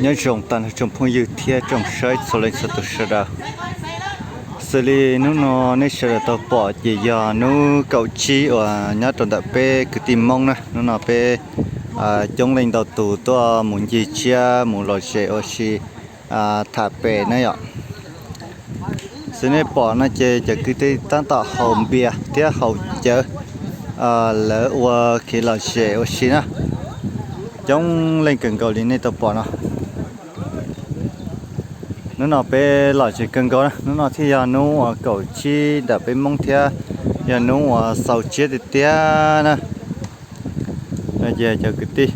Nyob zoo tag nrho tsoom phooj ywg thiab tsoom saib txhua leej txhua tus sawv daws. Xws li hnub no nej sawv daws tau pom ces yog hnub kaum tsib uas nyob rau ntawm peb kwv tij Hmoob na. Hnub no peb coob leej ntau tus tuaj mus ncig tsiab mus lom zem ua si tham pem na yom. Xws nej pom no ces cov kwv tij tab tom haus npias thiab haus cawv, lawv ua kev lom zem ua si na. Coob leej kawg nkaus li nej tau pom no. Hnub no peb lom zem kawg nkaus na, hnub no thiaj yog hnub uas kaum tsib ntawm peb Hmoob thiab yog hnub uas xaus tsiab tiag tiag na. No ces cov kwv tij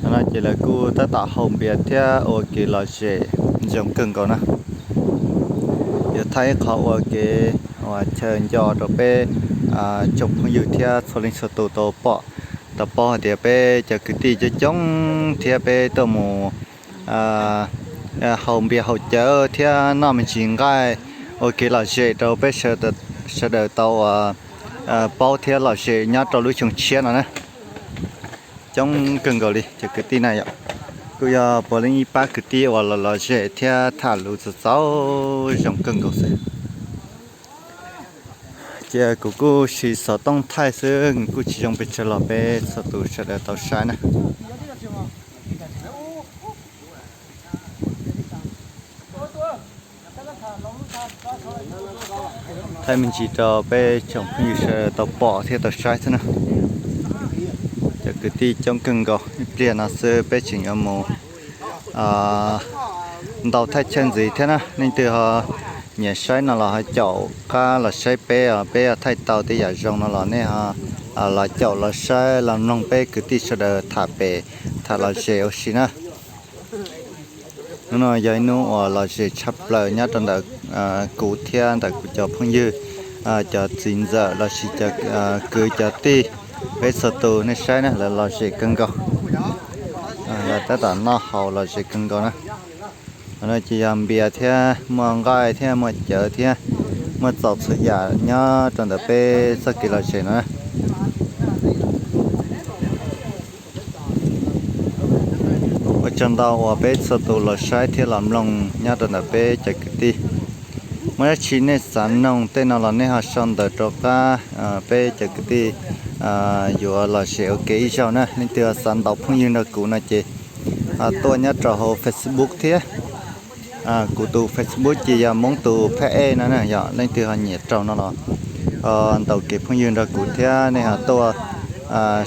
no ces lawv kuj tab tom haus npias thiab ua kev lom zem zoo kawg nkaus na. Yuav thaij ib qho ua kev uas chaw nco rau peb tsoom phooj ywg thiab txhua leej txhua tus tau pom tau paub hais tias peb cov kwv tij coob coob thiab peb tuaj mus haus npias haus cawv thiab noj me ntsis nqaij ua kev lom zem rau peb sawv daws tau paub thiab lom zem nyob rau lub xyoo tshiab no na. Coob kawg nkaus li cov kwv tij na yom. Kuj yog puav leej ib pab kwv tij uas los lom zem thiab tham lus txaus txaus zoo kawg nkaus xwb. Ces kuv kuj siv xov tooj thaij xwb kuj tsis zoo pes tsawg los peb txhua tus sawv daws tau saib na. Thaij me ntsis rau peb tsoom phooj ywg sawv daws tau pom thiab tau saib xwb na. Cov kwv tij coob kawg nkaus, ib pliag no xwb peb tseem yuav mus ntau thaj chaw ntxiv thiab na. Leej twg ho nyiam saib no los ho caum qab los saib peb os, peb thaij tau tej yam zoo no los nej ho los caum los saib los mloog peb kwv tij sawv daws tham pem tham lom zem ua si na. Hnub no yog ib hnub uas lom zem tshaj plaws nyob rau ntawm kuv thiab ntawm kuv cov phooj ywg, cov txiv ntxawm lossis cov kwv cov tij, peb txhua tus nej saib na lawv lom zem kawg nkaus. Lawv tab tom noj haus lom zem kawg nkaus na. Qhov no ces yog npias thiab muaj nqaij thiab muaj cawv thiab muaj txaus txhua yam nyob rau ntawm peb txoj kev lom zem no na. Ua tsaug ntau uas peb txhua tus los saib thiab los mloog nyob rau ntawm peb cov kwv tij. Muaj dab tsi nej xav noog tej no los nej ho sau ntawv rau qab peb cov kwv tij yuav lom zem ua ke ib zaug na. Leej twg ho xav ntaus phooj ywg nrog kuv no ces tuaj nyob rau hauv Facebook thiab. Kuv tus Facebook ces yog Hmoob tus phab ej no na yom, leej twg ho nyiam raug no los ntaus kev phooj ywg nrog kuv thiab nej ho tuaj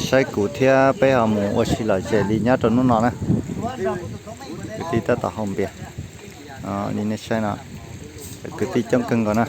saib kuv thiab peb ho mus ua si lom zem li nyob rau hnub no na. Kwv tij tab tom haus npias li nej saib no, kwv tij coob kawg nkaus na.